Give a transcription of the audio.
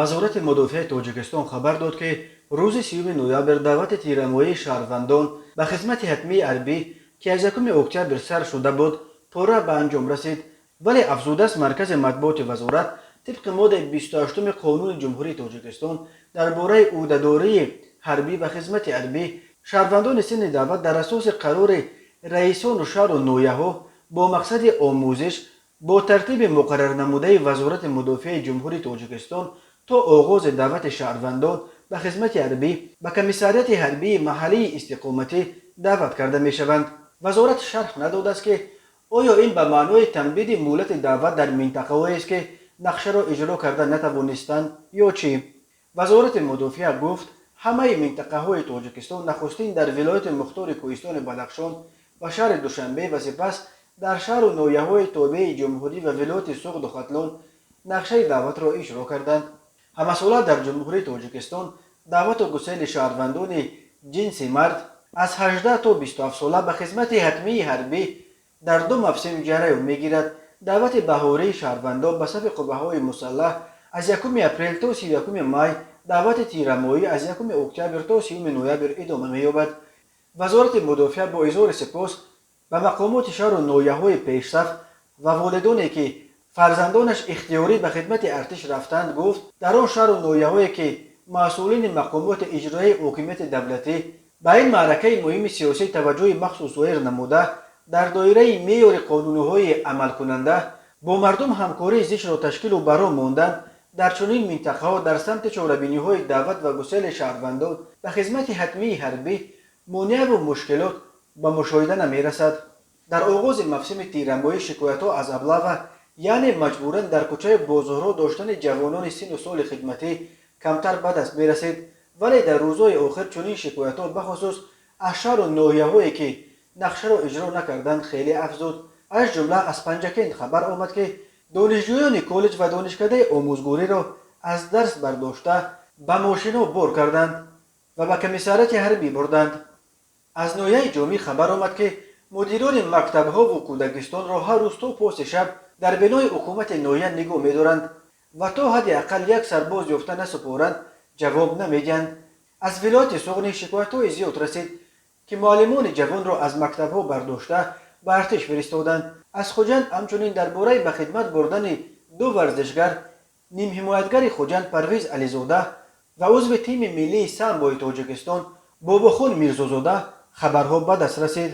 Вазорати мудофиаи Тоҷикистон хабар дод, ки рӯзи 30 ноябр даъвати тирамоҳии шаҳрвандон ба хизмати ҳатмии ҳарбӣ, ки аз 1 октябр сар шуда буд, пурра ба анҷом расид. Вале, афзудааст маркази матбуоти вазорат, тибқи моддаи 28-уми Қонуни Ҷумҳурии Тоҷикистон дар бораи ӯҳдадории ҳарбӣ ва хизмати ҳарбӣ, шаҳрвандони синни даъват дар асоси қарори раисону шаҳру ноҳияҳо бо мақсади омӯзиш бо тартиби муқаррарнамудаи Вазорати мудофиаи Ҷумҳурии Тоҷикистон то оғози даъвати шаҳрвандон ба хизмати ҳарбӣ ба комиссариати ҳарбии маҳаллии истиқоматӣ даъват карда мешаванд. Вазорат шарҳ надодааст, ки оё ин ба маънои тамдиди муҳлати даъват дар минтақаҳоест, ки нақшаро иҷро карда натавонистанд, ё чӣ. Вазорати мудофиа гуфт, ҳамаи минтақаҳои Тоҷикистон нахустин дар Вилояти Мухтори Кӯҳистони Бадахшон ва шаҳри Душанбе ва сипас дар шаҳру ноҳияҳои тобеи ҷумҳурӣ ва вилояти Суғду Хатлон нақшаи даъватро иҷро карданд. Ҳамасола дар Ҷумҳурии Тоҷикистон даъвату гусели шаҳрвандони ҷинси мард аз 18 то 27 сола ба хизмати ҳатмии ҳарбӣ дар ду мавсим ҷараён мегирад. Даъвати баҳории шаҳрвандон ба сафи қувваҳои мусаллаҳ аз 1 апрел то 31 май, даъвати тирамоҳӣ аз 1 октябр то 30 ноябр идома меёбад. Вазорати мудофиа бо изҳори сипос ба мақомоти шаҳру ноҳияҳои пешсаф ва волидоне, ки фарзандонаш ихтиёрӣ ба хидмати артиш рафтанд, гуфт, дар он шаҳру ноҳияҳое, ки масъулини мақомоти иҷроияи ҳокимияти давлатӣ ба ин маъракаи муҳими сиёсӣ таваҷҷӯҳи махсус зоҳир намуда, дар доираи меъёри қонунҳои амалкунанда бо мардум ҳамкории зичро ташкилу баром монданд, дар чунин минтақаҳо дар самти чорабиниҳои даъват ва гусели шаҳрвандон ба хизмати ҳатмии ҳарбӣ монеаву мушкилот ба мушоҳида намерасад. Дар оғози мавсими тирамоҳӣ шикоятҳо аз облава, яъне маҷбуран дар кӯчаи бозорҳо доштани ҷавонони синну соли хидматӣ камтар ба даст мерасид. Вале дар рӯзҳои охир чунин шикоятҳо, бахусус аз шаҳру ноҳияҳое, ки нақшаро иҷро накарданд, хеле афзуд. Аз ҷумла аз Панҷакент хабар омад, ки донишҷӯёни коллеҷ ва донишкадаи омӯзгориро аз дарс бардошта, ба мошинҳо бор карданд ва ба комиссариати ҳарбӣ бурданд. Аз ноҳияи Ҷомӣ хабар омад, ки мудирони мактабҳову кӯдакистонро ҳар рӯз то поси шаб дар бинои ҳукумати ноҳия нигоҳ медоранд ва то ҳадди ақал як сарбоз ёфта насупоранд, ҷавоб намедиҳанд. Аз вилояти Суғд шикоятҳои зиёд расид, ки муаллимони ҷавонро аз мактабҳо бардошта, ба артиш фиристоданд. Аз Хуҷанд ҳамчунин дар бораи ба хидмат бурдани ду варзишгар, нимҳимоятгари Хуҷанд Парвиз Ализода ва узви тими миллии самбои Тоҷикистон Бобохон Мирзозода, хабарҳо ба даст расид.